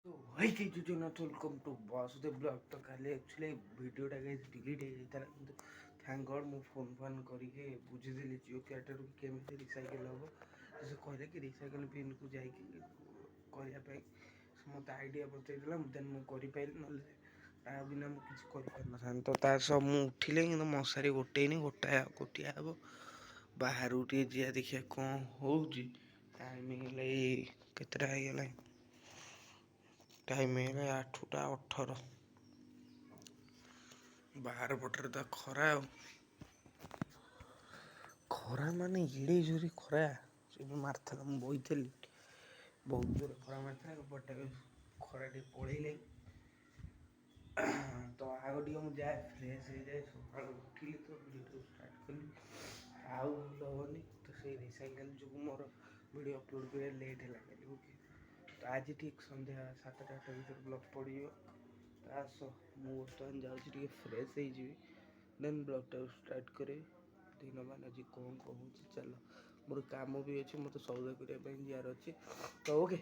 Hey Jagannath, welcome to Basudev vlog। ତ କାଲି actually ଭିଡ଼ିଓଟା guys delete ହେଇଯାଇଥିଲା, କିନ୍ତୁ thank ଗଡ଼୍ ମୁଁ ଫୋନ୍ ଫାନ୍ କରିକି ବୁଝିଦେଲି ଜିଓ ଏୟାରଟେଲ୍ରୁ କେମିତି ରିସାଇକେଲ୍ ହେବ। ତ ସେ କହିଲେ କି ରିସାଇକେଲ୍ ବିନ୍କୁ ଯାଇକି କରିବା ପାଇଁ। ସେ ମୋତେ ଆଇଡ଼ିଆ ବତେଇଦେଲା, ଦେନ୍ ମୁଁ କରିପାରିଲି, ନହେଲେ ତା ବିନା ମୁଁ କିଛି କରିପାରିନଥାନ୍ତି। ତ ତା ସହ ମୁଁ ଉଠିଲି, କିନ୍ତୁ ମଶାରୀ ଗୋଟେଇନି, ଗୋଟାଏ ଗୋଟିଏ ହେବ। ବାହାରକୁ ଟିକେ ଯିବା, ଦେଖିବା କ'ଣ ହେଉଛି। ଟାଇମ୍ ହେଇଗଲା ଏଇ କେତେଟା ହେଇଗଲାଣି? ଟାଇମ୍ ହେଇଗଲା 8:18। ବାହାର ପଟରେ ତ ଖରା, ଆଉ ଖରା ମାନେ ଏଡ଼େ ଜୋରେ ଖରା ଏବେ ମାରିଥିଲା। ମୁଁ ବଇଥିଲି, ବହୁତ ଜୋରେ ଖରା ମାରିଥିଲା। ଏପଟେ ଖରା ଟିକେ ପଳେଇଲାଣି। ତ ଆଗ ଟିକେ ମୁଁ ଯାଏ, ଫ୍ରେଶ୍ ହେଇଯାଏ। ସକାଳୁ ଉଠିଲି ତ ଭିଡ଼ିଓ ଷ୍ଟାର୍ଟ କଲି, ଆଉ ଭୁଲ ହେବନି। ତ ସେଇ ରିସାଇକେଲ୍ ଯୋଗୁଁ ମୋର ଭିଡ଼ିଓ ଅପଲୋଡ଼ କରିବା ଲେଟ୍ ହେଲା କାଲି। ଓକେ, ତ ଆଜି ଠିକ୍ ସନ୍ଧ୍ୟା 7ଟା 8ଟା ଭିତରେ ବ୍ଲଗ୍ ପଡ଼ିଯିବ। ତା ସହ ମୁଁ ବର୍ତ୍ତମାନ ଯାଉଛି, ଟିକେ ଫ୍ରେଶ୍ ହେଇଯିବି, ଦେନ୍ ବ୍ଲଗ୍ଟାକୁ ଷ୍ଟାର୍ଟ କରିବି। ଦିନମାନ ଆଜି କ'ଣ କ'ଣ ହେଉଛି, ଚାଲ। ମୋର କାମ ବି ଅଛି, ମୋତେ ସଉଦା କରିବା ପାଇଁ ଯିବାର ଅଛି। ତ ଓକେ,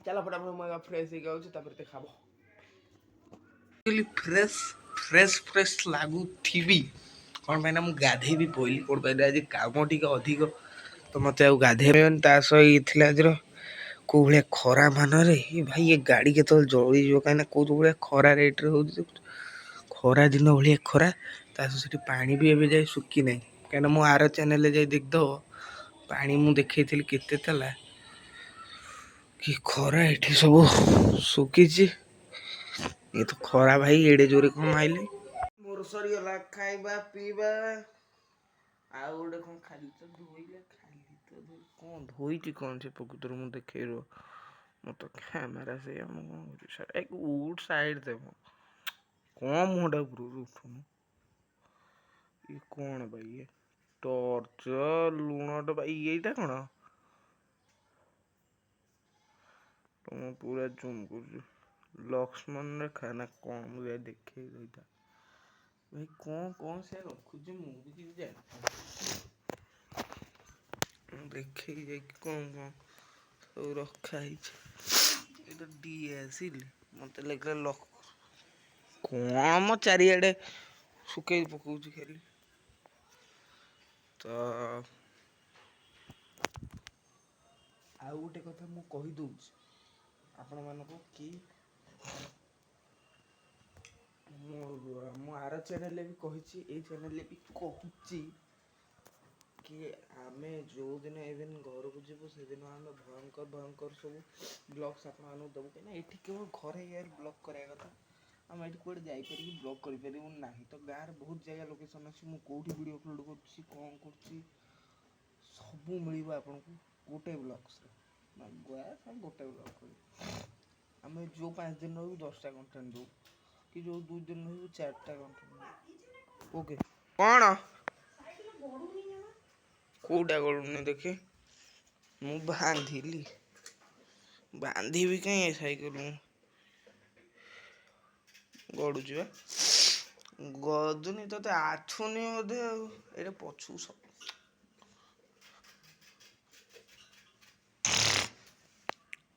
ଚାଲ ଫଟାଫଟ, ମୁଁ ଆଗ ଫ୍ରେଶ୍ ହେଇକି ଆଉଛି, ତାପରେ ଦେଖାବ। ଫ୍ରେଶ୍ ଫ୍ରେଶ୍ ଫ୍ରେଶ୍ ଲାଗୁଥିବି, କ'ଣ ପାଇଁ ନା ମୁଁ ଗାଧେଇ ବି ପଇଲି। କ'ଣ ପାଇଁ ନା ଆଜି କାମ ଟିକେ ଅଧିକ, ତ ମୋତେ ଆଉ ଗାଧେଇ। ତା ସହ ଇଏ ଥିଲା ଆଜିର କେଉଁ ଭଳିଆ ଖରା ମାନରେ ଏ ଭାଇ, ଏ ଗାଡ଼ି କେତେବେଳେ ଜଳିଯିବ, କାହିଁକିନା କେଉଁ ଭଳିଆ ଖରା ରେଟ୍ରେ ହେଉଛି, ଖରା ଦିନ ଭଳିଆ ଖରା। ତା ସହ ସେଠି ପାଣି ବି ଏବେ ଯାଇ ଶୁଖି ନାହିଁ, କାହିଁକିନା ମୁଁ ଆର ଚ୍ୟାନେଲରେ ଯାଇ ଦେଖିଦେବ, ପାଣି ମୁଁ ଦେଖେଇଥିଲି କେତେ ଥିଲା। କି ଖରା, ଏଠି ସବୁ ଶୁଖିଛି। ଏ ତ ଖରା ଭାଇ, ଏଡ଼େ ଜୋରେ କ'ଣ ମାଇଲେ। ମୋର ସରିଗଲା ଖାଇବା ପିଇବା। ଆଉ ଗୋଟେ କ'ଣ ଖାଲି ତ ଧୋଇଲେ, ଖାଲି ତ ଧୋଇ କ'ଣ ଧୋଇଛି କ'ଣ ସେ ପ୍ରକୃତରେ ମୁଁ ଦେଖେଇ ରୁହ। ମୁଁ ତ କ୍ୟାମେରା ସେଇଆ, ମୁଁ କ'ଣ କରୁଛି? ଉଠ, ସାଇଡ଼ ଦେ। କ'ଣ ମୁହଁଟା ଉପରକୁ ଉଠୁନୁ। ଇଏ କ'ଣ ଭାଇ? ଇଏ ଟର୍ଚ୍ଚ, ଲୁଣଟା ଭାଇ, ଏଇଟା କ'ଣ? ତ ମୁଁ ପୁରା ଜୁମ୍ କରୁଛି। ଲକ୍ଷ୍ମଣ ରେଖା ନା କ'ଣ? ମୁଁ ଯାଇ ଦେଖେଇ ରହିଥା ଭାଇ, କ'ଣ କ'ଣ ସେ ରଖୁଛି ମୁଁ ବି କିଛି ଜାଣିନି। ମୁଁ ଦେଖେଇ ଯାଇକି କ'ଣ କ'ଣ ସବୁ ରଖା ହେଇଛି। ଏଇଟା ଡିଆସିଲ୍ ମୋତେ ଲାଗିଲା। ଲକ୍ କ'ଣ ମୋ ଚାରିଆଡ଼େ ଶୁକେଇ ପକଉଛି ଖାଲି। ତ ଆଉ ଗୋଟେ କଥା ମୁଁ କହିଦେଉଛି ଆପଣମାନଙ୍କୁ କି ମୁଁ ଆର ଚ୍ୟାନେଲରେ ବି କହିଛି, ଏଇ ଚ୍ୟାନେଲରେ ବି କହୁଛି କି ଆମେ ଯେଉଁଦିନ ଇଭେନ୍ ଘରକୁ ଯିବୁ, ସେଦିନ ଆମେ ଭୟଙ୍କର ଭୟଙ୍କର ସବୁ ବ୍ଲଗ୍ସ ଆପଣମାନଙ୍କୁ ଦେବୁ। କାହିଁକିନା ଏଠି କେବଳ ଘରେ ୟାର ବ୍ଲଗ୍ କରିବା କଥା, ଆମେ ଏଠି କୁଆଡ଼େ ଯାଇପାରିକି ବ୍ଲଗ୍ କରିପାରିବୁ ନାହିଁ। ତ ଗାଁରେ ବହୁତ ଜାଗା ଲୋକେସନ୍ ଅଛି, ମୁଁ କେଉଁଠି ଭିଡ଼ିଓ ଅପଲୋଡ଼ କରୁଛି, କ'ଣ କରୁଛି, ସବୁ ମିଳିବ ଆପଣଙ୍କୁ ଗୋଟେ ବ୍ଲଗ୍ସରେ। ଗୋଟେ ବ୍ଲଗ୍ କରିବୁ ଆମେ, ଯେଉଁ 5 ଦିନ ରହିବୁ 10ଟା କଣ୍ଟେଣ୍ଟ ଦେବୁ, କି ଯେଉଁ 2 ଦିନ ରହିବୁ 4ଟା କଣ୍ଟେଣ୍ଟ ଦେବୁ। ଓକେ, କ'ଣ କେଉଁଟା ଗଳୁନି ଦେଖି। ମୁଁ ବାନ୍ଧିଲି, ବାନ୍ଧିବି କାହିଁ ଏ ସାଇକେଲ? ମୁଁ ଗଡ଼ୁଛି ବା, ଗଦୁନି ତତେ ଆଛୁନି ବୋଧେ। ଆଉ ଏଇଟା ପଛକୁ ସବୁ।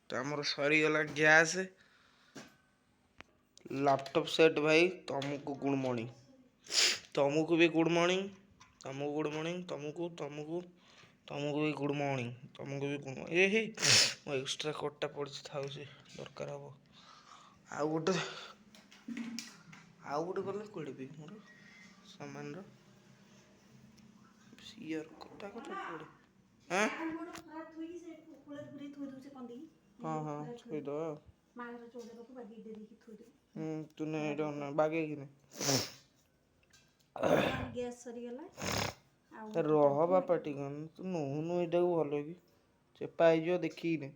ତ ଆମର ସରିଗଲା ଗ୍ୟାସ୍, ଲାପଟପ୍ ସେଟ୍। ଭାଇ, ତମକୁ ଗୁଡ଼୍ ମର୍ଣ୍ଣିଂ, ତମକୁ ବି ଗୁଡ଼୍ ମର୍ଣ୍ଣିଂ, ତମକୁ ଗୁଡ଼୍ ମର୍ଣ୍ଣିଂ, ତମକୁ ତମକୁ ତମକୁ ବି ଗୁଡ଼୍ ମର୍ଣ୍ଣିଂ, ତମକୁ ବି ଗୁଡ଼୍। ଏ ହେ, ମୋ ଏକ୍ସଟ୍ରା କଟ୍ଟା ପଡ଼ିଛି, ଥାଉ, ସେ ଦରକାର ହେବ। ଆଉ ଗୋଟେ ଗଲେ କୁଆଡ଼େ ବି ମୋର ସାମାନର ସିୟର କଟା କଥା କୁଆଡ଼େ? ହଁ, ଥୋଇଦେବା। ହୁଁ, ତୁ ନେ ଏଇଟା, ନେ ବାଗେଇକି ନେ। ଗ୍ୟାସ୍ ସରିଗଲା। ରହ ବାପା ଟିକେ, ତୁ ନଉନୁ ଏଇଟାକୁ ଭଲ କି, ଚେପା ହେଇଯିବ, ଦେଖିକି ନେ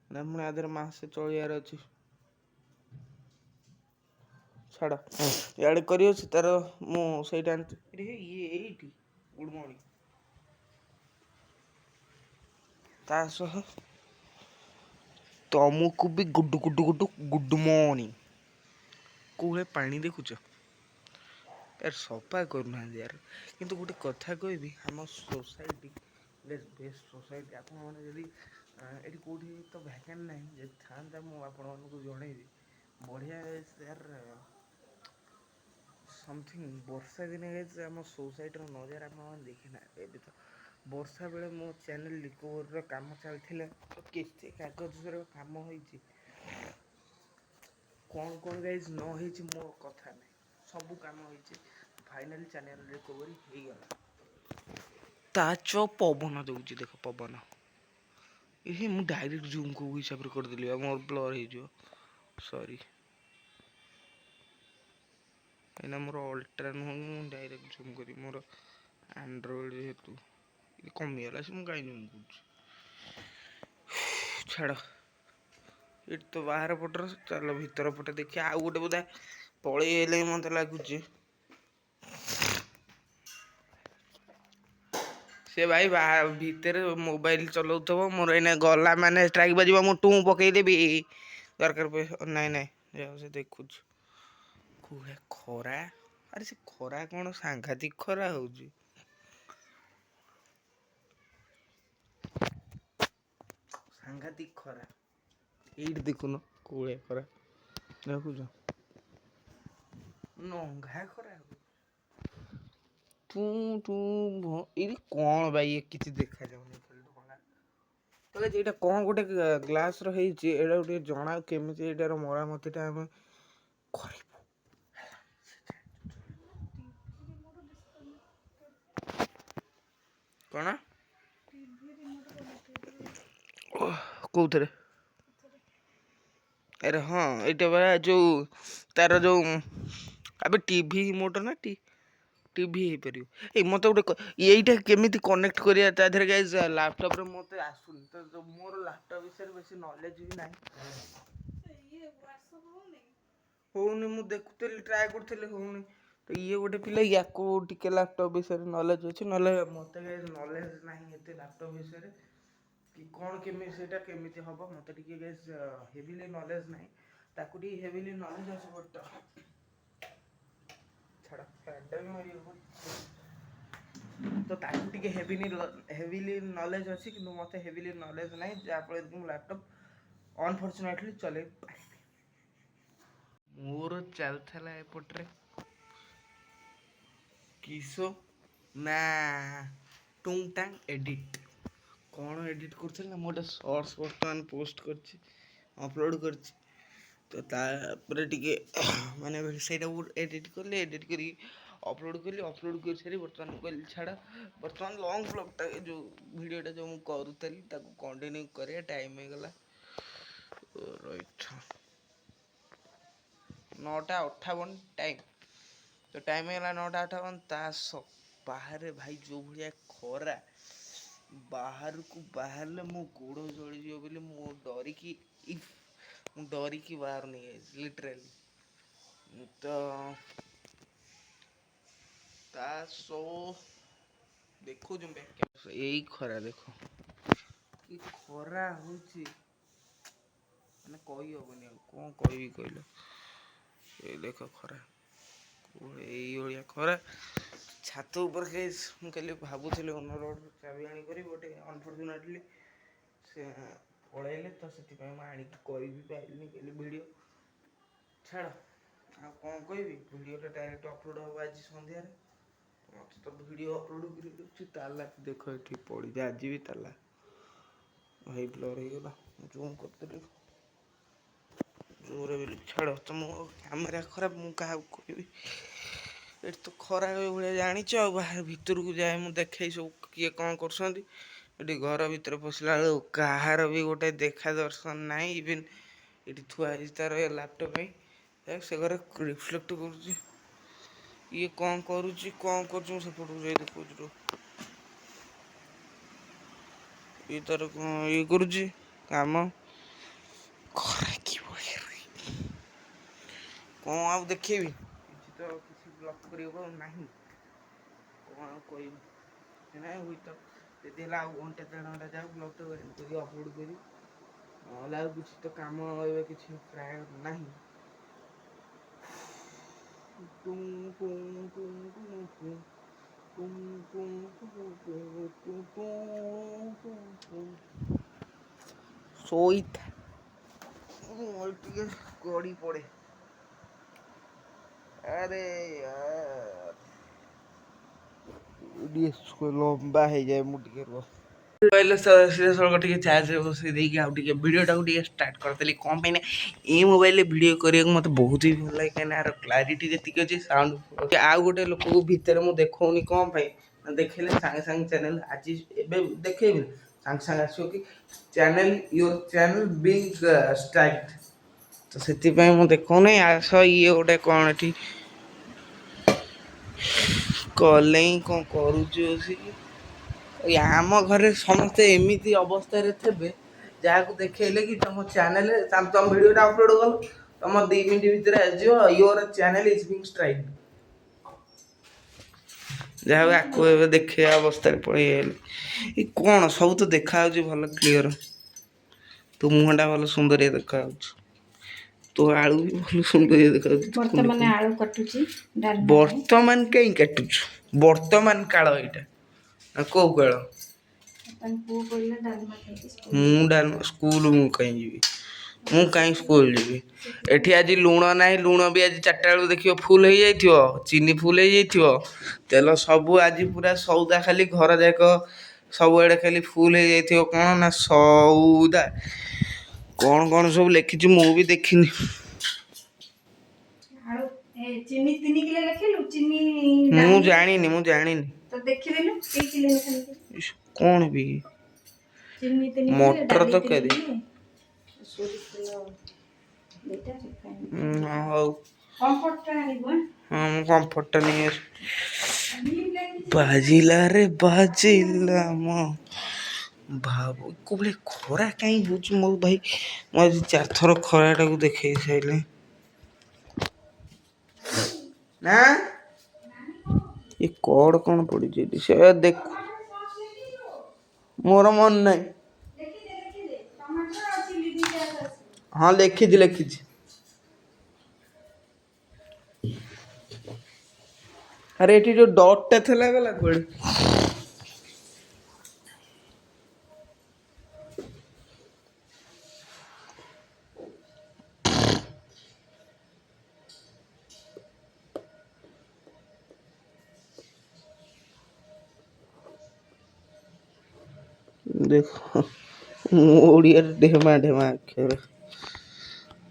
ନା। ପୁଣି ଆ ଦେହରେ ମାସେ ଚଳିବାର ଅଛି। ଛାଡ଼, ଇଆଡ଼େ କରିବ ସେ ତାର। ମୁଁ ସେଇଟା ଆଣିଛି ଇଏ ଏଇଠି। ଗୁଡ଼୍ ମର୍ଣ୍ଣିଂ, ତା ସହ ତମକୁ ବି good good good good morning. କେଉଁ ଭଳିଆ ପାଣି ଦେଖୁଛ ୟାର, ସଫା କରୁନାହାନ୍ତି ୟାର। କିନ୍ତୁ ଗୋଟେ କଥା କହିବି, ଆମ ସୋସାଇଟି ବେଷ୍ଟ ସୋସାଇଟି। ଆପଣମାନେ ଯଦି ଏଠି କେଉଁଠି ତ ଭ୍ୟାକେଣ୍ଟ ନାହିଁ। ଯଦି ଥାନ୍ତା, ମୁଁ ଆପଣମାନଙ୍କୁ ଜଣେଇବି। ବଢ଼ିଆ ସାର୍ ସମଥିଙ୍ଗ। ବର୍ଷା ଦିନେ ଗାଇଜ୍, ଆମ ସୋସାଇଟିର ନଜାରା ଆପଣମାନେ ଦେଖିନାହାନ୍ତି। ଏବେ ତ ବର୍ଷା ବେଳେ ମୋ ଚ୍ୟାନେଲ୍ ରିକଭରିର କାମ ଚାଲିଥିଲା, ତ କେତେ କାଗଜର କାମ ହେଇଛି, କ'ଣ କ'ଣ ଗାଇଜ୍ ନ ହେଇଛି, ମୋ କଥା ନାହିଁ, ସବୁ କାମ ହେଇଛି। ଫାଇନାଲି ଚ୍ୟାନେଲ୍ ରିକଭରି ହେଇଗଲା। ତା ଚ ପବନ ଦେଉଛି, ଦେଖ ପବନ। ଏ ମୁଁ ଡାଇରେକ୍ଟ ଜୁମ୍ କେଉଁ ହିସାବରେ କରିଦେଲି, ଆଉ ମୋର ବ୍ଲର୍ ହେଇଯିବ, ସରି। କାହିଁକିନା ମୋର ଅଲ୍ଟ୍ରା ନୁହଁ କି ମୁଁ ଡାଇରେକ୍ଟ ଜୁମ୍ କରିବି। ମୋର ଆଣ୍ଡ୍ରଏଡ଼୍ ଯେହେତୁ କମିଗଲା ସେ, ମୁଁ କାହିଁ ଜୁମ୍ କରୁଛି, ଛାଡ଼। ଏଠି ତ ବାହାର ପଟର, ଚାଲ ଭିତର ପଟେ ଦେଖିବା। ଆଉ ଗୋଟେ ବୋଧେ ପଳେଇ ଆଇଲେ ମୋତେ ଲାଗୁଛି। ସେ ଭାଇ ଭିତରେ ମୋବାଇଲ ଚଲାଉଥିବ। ମୋର ଏଇନା ଗଲା ମାନେ ଷ୍ଟ୍ରାଇକ୍ ବାଜିବ, ମୁଁ ଟୁଁ ପକେଇଦେବି। ଦରକାର ପଇସା ନାଇଁ ନାଇଁ, ଯାଉ ସେ ଦେଖୁଛୁ କୋଉ ଖରା। ଆରେ ସେ ଖରା କ'ଣ ସାଂଘାତିକ ଖରା ହେଉଛି, ସାଂଘାତିକ ଖରା। ଏଇଠି ଦେଖୁନ କୋଉ ଭଳିଆ ଖରା ଦେଖୁଛ, ନଙ୍ଘା ଖରା। ଟୁଁ ଟୁଁ। ଏଇଠି କ'ଣ ଭାଇ, ଇଏ କିଛି ଦେଖାଯାଉନି, ଖାଲି ଧଳା। ତ ଏଇଟା କ'ଣ ଗୋଟେ ଗ୍ଲାସ୍ର ହେଇଛି, ଏଇଟା ଟିକେ ଜଣାଉ କେମିତି ଏଇଟାର ମରାମତିଟା ଆମେ କରିବୁ। କ'ଣ କେଉଁଥିରେ? ଆରେ ହଁ, ଏଇଟା ପରା ଯେଉଁ ତାର ଯେଉଁ ଆବେ ଟିଭି ରିମୋଟ୍ ନା ଟିଭି ହେଇପାରିବ। ଏଇ ମୋତେ ଗୋଟେ ଏଇଟା କେମିତି କନେକ୍ଟ କରିବା ତା ଦେହରେ ଗାଇଜ୍ ଲାପଟପ୍ରେ, ମୋତେ ଆସୁନି। ତ ମୋର ଲାପଟପ୍ ବିଷୟରେ ବେଶୀ ନଲେଜ୍ ବି ନାହିଁ। ହଉନି, ମୁଁ ଦେଖୁଥିଲି, ଟ୍ରାଏ କରୁଥିଲି, ହଉନି। ତ ଇଏ ଗୋଟେ ପିଲା, ୟାକୁ ଟିକେ ଲାପଟପ୍ ବିଷୟରେ ନଲେଜ୍ ଅଛି, ନହେଲେ ମୋତେ ନଲେଜ୍ ନାହିଁ ଏତେ ଲାପଟପ୍ ବିଷୟରେ କି କ'ଣ କେମିତି ସେଇଟା କେମିତି ହେବ। ମୋତେ ଟିକେ ଗାଇଜ୍ ହେଭିଲି ନଲେଜ୍ ନାହିଁ, ତାକୁ ଟିକେ ହେଭିଲି ନଲେଜ୍ ଅଛି। ବଟ୍ ଛାଡ଼, ଫ୍ୟାନ୍ଟା ବି ମାରି ହେବ। ତ ତାକୁ ଟିକେ ହେଭିଲି ନଲେଜ୍ ଅଛି, କିନ୍ତୁ ମୋତେ ହେଭିଲି ନଲେଜ୍ ନାହିଁ, ଯାହାଫଳରେ କି ମୁଁ ଲାପଟପ୍ ଅନଫର୍ଚୁନେଟଲି ଚଲେଇ ପାରିବି। ମୋର ଚାଲିଥିଲା ଏପଟରେ କିସ ନା ଟୁଙ୍ଗ ଟାଙ୍ଗ ଏଡ଼ିଟ୍। କ'ଣ ଏଡ଼ିଟ୍ କରୁଥିଲି ନା, ମୁଁ ଗୋଟେ ସର୍ଟସ୍ ବର୍ତ୍ତମାନ ପୋଷ୍ଟ କରିଛି, ଅପଲୋଡ଼ କରିଛି। ତ ତାପରେ ଟିକେ ମାନେ ସେଇଟାକୁ ଏଡ଼ିଟ୍ କଲି, ଏଡ଼ିଟ୍ କରିକି ଅପଲୋଡ଼ କଲି। ଅପଲୋଡ଼ କରିସାରି ବର୍ତ୍ତମାନ ମୁଁ କହିଲି ଛାଡ଼, ବର୍ତ୍ତମାନ ଲଙ୍ଗ୍ ବ୍ଲଗ୍ଟା, ଯେଉଁ ଭିଡ଼ିଓଟା ଯେଉଁ ମୁଁ କରୁଥିଲି, ତାକୁ କଣ୍ଟିନ୍ୟୁ କରିବା। ଟାଇମ୍ ହେଇଗଲା, ରହିଥା, 9:58 ଟାଇମ୍। ତ ଟାଇମ୍ ହେଇଗଲା 9:58। ତା ବାହାରେ ଭାଇ ଯେଉଁ ଭଳିଆ ଖରା, ବାହାରକୁ ବାହାରିଲେ ମୋ ଗୋଡ଼ ଜଳିଯିବ ବୋଲି ମୁଁ ଡରିକି, if ମୁଁ ଡରିକି ବାହାରୁନି ଲିଟରାଲି। ତ ତା ସୋ ଦେଖୁଛୁ ଏଇ ଖରା, ଦେଖ କି ଖରା ହଉଛି, ମାନେ କହିହବନି, ଆଉ କ'ଣ କହିବି କହିଲ? ଏଇ ଦେଖ ଖରା, ଏଇଭଳିଆ ଖରା। ଛାତ ଉପରେ ମୁଁ କାଲି ଭାବୁଥିଲି ଓନର୍ ଚାବି ଆଣି କରିବି ଗୋଟେ, ଅନଫର୍ଚୁନେଟଲି ସେ ପଳେଇଲେ, ତ ସେଥିପାଇଁ ମୁଁ ଆଣିକି କରିବି ପାରିଲିନି କାଲି ଭିଡ଼ିଓ। ଛାଡ଼, ଆଉ କ'ଣ କହିବି? ଭିଡ଼ିଓଟା ଡାଇରେକ୍ଟ ଅପଲୋଡ଼ ହେବ ଆଜି ସନ୍ଧ୍ୟାରେ। ମୋତେ ତ ଭିଡ଼ିଓ ଅପଲୋଡ଼ କରିବାର ଅଛି। ତାଲା ଦେଖ ଏଠି ପଡ଼ିଛି, ଆଜି ବି ତାଲା ଭାଇ ବ୍ଲର୍ ହେଇଗଲା, ଜୁମ୍ କରିଦେଲି ଜୋରେ ବୋଲି। ଛାଡ଼, ତ ମୋ କ୍ୟାମେରା ଖରାପ, ମୁଁ କାହାକୁ କହିବି? ଏଠି ତ ଖରା ଭଳିଆ ଜାଣିଛ, ଆଉ ବାହାର ଭିତରକୁ ଯାଏ ମୁଁ ଦେଖେଇ ସବୁ କିଏ କ'ଣ କରୁଛନ୍ତି। ଏଠି ଘର ଭିତରେ ପଶିଲା ବେଳକୁ କାହାର ବି ଗୋଟେ ଦେଖା ଦର୍ଶନ ନାହିଁ। ଇଭିନ୍ ଏଠି ଥୁଆ ହେଇଛି ତାର ଲାପଟପ୍ ପାଇଁ, ସେ ଘରେ ରିଫ୍ଲେକ୍ଟ କରୁଛି। ଇଏ କ'ଣ କରୁଛି, କ'ଣ କରୁଛି, ମୁଁ ସେପଟକୁ ଯାଇ ଦେଖୁଛି। ଇଏ ତାର କ'ଣ ଇଏ କରୁଛି କାମ। ଖରା କି ଭଳିଆ, କ'ଣ ଆଉ ଦେଖେଇବି? କିଛି ତ କିଛି ବ୍ଲକ୍ କରିହେବ ନାହିଁ, କ'ଣ ଆଉ କହିବି? ନାଇଁ ହୁଏ ତ ଯଦି ହେଲା ଆଉ ଘଣ୍ଟେ ଦେଢ଼ ଘଣ୍ଟା ଯାଉ, ବ୍ଲଗ୍ଟା କରିକି ଅପଲୋଡ଼ କରିବି, ନହେଲେ ଆଉ କିଛି ତ କାମ ଏବେ କିଛି ପ୍ରାୟ ନାହିଁ। ଟୁଁ ଟୁଁ ଟୁଁ ଟୁଁ ଟୁଁ ଟୁଁ ଟୁଁ ଟୁଁ ଟୁଁ ଟୁଁ ଟୁଁ ଟୁଁ। ଶୋଇଥା, ମୁଁ ଟିକେ ଗଡ଼ି ପଡ଼େ। ଆରେ ୟାର, ଟିକେ ଲମ୍ବା ହେଇଯାଏ ମୁଁ ଟିକେ, ରୁହ। ମୋବାଇଲ ସିଧାସଳଖ ଟିକେ ଚାର୍ଜରେ ବସେଇ ଦେଇକି ଆଉ ଟିକେ ଭିଡ଼ିଓଟାକୁ ଟିକେ ଷ୍ଟାର୍ଟ କରିଦେଲି। କ'ଣ ପାଇଁ ନା ଏଇ ମୋବାଇଲରେ ଭିଡ଼ିଓ କରିବାକୁ ମୋତେ ବହୁତ ହି ଭଲ ଲାଗେ, କାହିଁକିନା ଆର କ୍ଲାରିଟି ଯେତିକି ଅଛି, ସାଉଣ୍ଡ। ଆଉ ଗୋଟେ ଲୋକକୁ ଭିତରେ ମୁଁ ଦେଖଉନି। କ'ଣ ପାଇଁ ନା ଦେଖେଇଲେ ସାଙ୍ଗେ ସାଙ୍ଗେ ଚ୍ୟାନେଲ, ଆଜି ଏବେ ଦେଖେଇବି, ସାଙ୍ଗେ ସାଙ୍ଗେ ଆସିବ କି channel, your channel being strike। ତ ସେଥିପାଇଁ ମୁଁ ଦେଖଉନି। ଆସ, ଇଏ ଗୋଟେ କ'ଣ ଏଠି କଲେଇ, କ'ଣ କରୁଛୁ ବସିକି? ଏଇ ଆମ ଘରେ ସମସ୍ତେ ଏମିତି ଅବସ୍ଥାରେ ଥିବେ, ଯାହାକୁ ଦେଖେଇଲେ କି ତମ ଚ୍ୟାନେଲରେ ତମ ଭିଡ଼ିଓଟା ଅପଲୋଡ଼ କଲ, ତମ 2 ମିନିଟ୍ ଭିତରେ ଆସିଯିବ your channel is being strike। ଯାହା ହଉ, ଆକୁ ଏବେ ଦେଖେଇବା ଅବସ୍ଥାରେ ପଳେଇ ଆଇଲି। ଏ କ'ଣ ସବୁ ତ ଦେଖାଯାଉଛି ଭଲ କ୍ଲିଅର। ତୋ ମୁହଁଟା ଭଲ ସୁନ୍ଦରିଆ ଦେଖାଯାଉଛି, ତୋ ଆଳୁ ବି ଭଲ ସୁନ୍ଦରିଆ ଦେଖାଯାଉଛି ତୁ କୁନି ବର୍ତ୍ତମାନ କୁନି। ଆଳୁ କାଟୁଛି ଡାଲମା ପାଇଁ। ବର୍ତ୍ତମାନ କାହିଁ କାଟୁଛୁ? ବର୍ତ୍ତମାନ କାଳ ଏଇଟା ନା କୋଉ କାଳ? ବର୍ତ୍ତମାନ ପୁଅ କହିଲା ଡାଲମା ଖାଇକି ସ୍କୁଲ। ମୁଁ ଡାଲମା ସ୍କୁଲ ମୁଁ କାହିଁ ଯିବି? ମୁଁ କାହିଁ ସ୍କୁଲ ଯିବି? ଏଠି ଆଜି ଲୁଣ ନାହିଁ। ଲୁଣ ବି ଆଜି 4ଟା ବେଳକୁ ଦେଖିବ ଫୁଲ ହେଇଯାଇଥିବ, ଚିନି ଫୁଲ ହେଇଯାଇଥିବ, ତେଲ ସବୁ। ଆଜି ପୁରା ସଉଦା ଖାଲି ଘର ଯାକ ସବୁଆଡ଼େ ଖାଲି ଫୁଲ ହେଇଯାଇଥିବ। କ'ଣ ନା ସଉଦା କ'ଣ କ'ଣ ସବୁ ଲେଖିଛି, ମୁଁ ବି ଦେଖିନି। ଆଳୁ ଏ ଚିନି 3 କିଲୋ ଲେଖିଲୁ ଚିନି? ମୁଁ ଡାଲି ଜାଣିନି, ମୁଁ ଜାଣିନି। ତ ଦେଖିଦେଲୁ କେଇ କିଲୋ ଲେଖା। ଇସ୍, କ'ଣ ବି ଚିନି 3 କିଲୋ। ମଟର ଡାଲି 3 ତରକାରୀ। କିଲୋ, ସୋରିଷ ତେଲ 2ଟା, ରିଫାଇନ୍। ହଉ। କମ୍ଫର୍ଟଟା ଆଣିବୁ ଆଁ? ହଁ, ମୁଁ କମ୍ଫର୍ଟଟା ନେଇ ଆସୁଛି। ଭିମ୍ ଲେଖିଛି। ବାଜିଲା ରେ ବାଜିଲା ମୋ ଭାବ। କୋଉ ଭଳିଆ ଖରା କାହିଁ ହଉଛି ମୋ ଭାଇ? ମୁଁ ଆଜି ଚାରିଥର ଖରାଟାକୁ ଦେଖେଇ ସାରିଲି ନା। ଏ କଡ଼ କ'ଣ ପଡ଼ିଛି ଏଠି, ସେ ଦେଖ, ମୋର ମନ ନାହିଁ। ଲେଖିଦେ, ଲେଖିଦେ, ଟମାଟର ଆଉ ଚିଲି 2ଟା ଆସିବ। ହଁ, ଲେଖିଛି, ଲେଖିଛି। ଆରେ, ଏଠି ଯୋଉ ଡଟ୍ଟା ଥିଲା ଗଲା କୁଆଡ଼େ? ଦେଖ, ମୁଁ ଓଡ଼ିଆରେ ଢେମା ଢେମା ଅକ୍ଷର।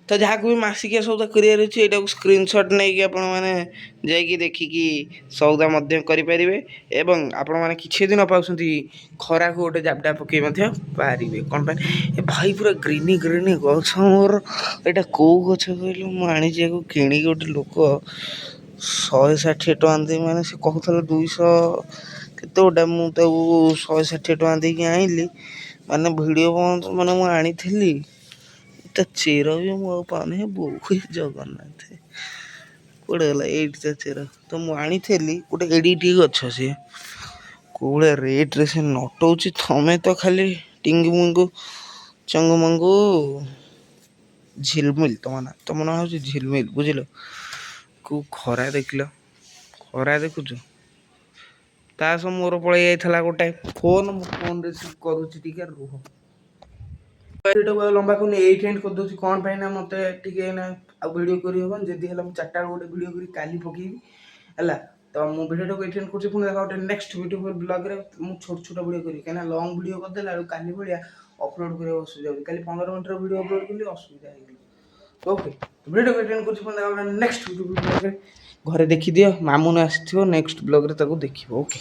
ତ ଯାହାକୁ ବି ମାସିକିଆ ସଉଦା କରିବାର ଅଛି, ଏଇଟାକୁ ସ୍କ୍ରିନସଟ୍ ନେଇକି ଆପଣମାନେ ଯାଇକି ଦେଖିକି ସଉଦା ମଧ୍ୟ କରିପାରିବେ ଏବଂ ଆପଣମାନେ କିଛି ଯଦି ନ ପାଉଛନ୍ତି, ଖରାକୁ ଗୋଟେ ଜାବଡ଼ା ପକାଇ ମଧ୍ୟ ପାରିବେ। କ'ଣ ପାଇଁ ଏ ଭାଇ, ପୁରା ଗ୍ରୀନି ଗ୍ରୀନି ଗଛ ମୋର। ଏଇଟା କେଉଁ ଗଛ କହିଲୁ? ମୁଁ ଆଣିଛି ୟାକୁ କିଣିକି ଗୋଟେ ଲୋକ 160 ଟଙ୍କା ଦେଇ, ମାନେ ସେ କହୁଥିଲା 200 କେତେ ଗୋଟେ, ମୁଁ ତାକୁ 160 ଟଙ୍କା ଦେଇକି ଆଣିଲି। ମାନେ ଭିଡ଼ିଓ ବନ୍ଦ, ମାନେ ମୁଁ ଆଣିଥିଲି, ତା ଚେର ବି ମୁଁ ଆଉ ପାଉନି। ହେ ବୋଉ ହେ ଜଗନ୍ନାଥ, କୁଆଡ଼େ ଗଲା? ଏଇଠି ତା ଚେର। ତ ମୁଁ ଆଣିଥିଲି ଗୋଟେ ଏଡ଼ିକି ଗଛ, ସିଏ କେଉଁ ଭଳିଆ ରେଟ୍ରେ ସେ ନଟଉଛି। ତମେ ତ ଖାଲି ଟିଙ୍ଗୁ ମୁଙ୍ଗୁ ଚଙ୍ଗୁ ମଙ୍ଗୁ ଝିଲମିଲ ତମ ନାଁ, ତମ ନାଁ ହେଉଛି ଝିଲମିଲ, ବୁଝିଲ? କେଉଁ ଖରା ଦେଖିଲ? ଖରା ଦେଖୁଛ? ତା ସହ ମୋର ପଳେଇ ଯାଇଥିଲା ଗୋଟେ ଫୋନ୍। ମୁଁ ଫୋନ୍ ରିସିଭ୍ କରୁଛି, ଟିକେ ରୁହ। ଭିଡ଼ିଓଟାକୁ ଆଉ ଲମ୍ବା କରୁନି, ଏଇଠି ଏଣ୍ଡ କରିଦେଉଛି। କ'ଣ ପାଇଁ ନା ମୋତେ ଟିକେ ଏଇନା ଆଉ ଭିଡ଼ିଓ କରିହେବନି। ଯଦି ହେଲା ମୁଁ 4ଟା ବେଳକୁ ଗୋଟେ ଭିଡ଼ିଓ କରି କାଲି ପକେଇବି, ହେଲା? ତ ମୁଁ ଭିଡ଼ିଓଟାକୁ ଏଇଠି ଏଣ୍ଡ କରୁଛି। ପୁଣି ଦେଖା ଗୋଟେ ନେକ୍ସଟ ଭିଡ଼ିଓ ବ୍ଲଗ୍ରେ। ମୁଁ ଛୋଟ ଛୋଟ ଭିଡ଼ିଓ କରିବି, କାହିଁକିନା ଲଙ୍ଗ୍ ଭିଡ଼ିଓ କରିଦେଲା ବେଳକୁ କାଲି ଭଳିଆ ଅପଲୋଡ଼ କରିବାକୁ ଅସୁବିଧା ହେଉଛି। କାଲି 15 ମିନିଟ୍ର ଭିଡ଼ିଓ ଅପଲୋଡ଼ କଲି, ଅସୁବିଧା ହେଇଗଲା। ଓକେ, ଭିଡ଼ିଓ ଏଇଠି ଏଣ୍ଡ କରୁଛି। ପୁଣି ଦେଖା ଗୋଟେ ନେକ୍ସଟ ଭିଡ଼ିଓ ବ୍ଲଗ୍ରେ। ଘରେ ଦେଖିଦିଅ, ମାମୁନ ଆସିଥିବ ନେକ୍ସଟ ବ୍ଲଗ୍ରେ, ତାକୁ ଦେଖିବ। ଓକେ।